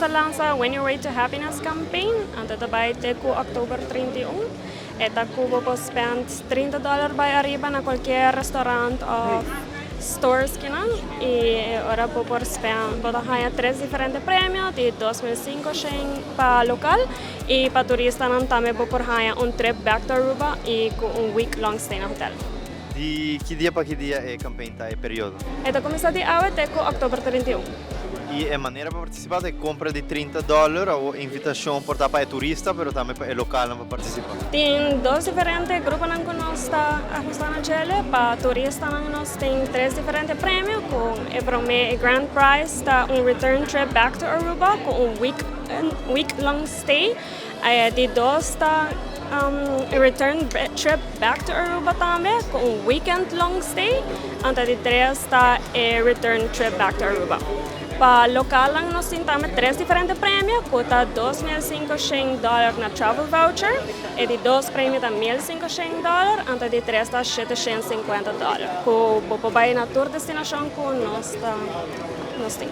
Nos a lansa Win Your Way to Happiness campaign, anto ta bay te cu october 31. E ta cu bo por spend $30 bay ariba na cualkier restaurant of stores cu y ora bo por spend, bo ta haya tres diferente premio di 2500 pa local y pa turista nan tambe bo por haya un trip back to Aruba y cu un week long stay na hotel. Di ki dia pa ki dia e campaign ta, e periodo? E ta cuminsa di awe te october 31. Y e manera pa participa ta compra di $30 of invitacion por ta pa turista, pero tambe pa local pa participa? Tin dos diferente grupo cu nos ta ahustando na Pa turista nos tin tres diferente premio, cu e prome grand prize ta un return trip back to Aruba cu un week long stay. Di dos ta return trip back to Aruba tambe cu un weekend long stay. Anto di tres ta e return trip back to Aruba. Pa local nos tin tambe tres diferente premio, cu ta $2500 na travel voucher, e di dos premio ta $1500, anto di tres ta $750. Cu bo por bay na tur destinacion cu nos tin.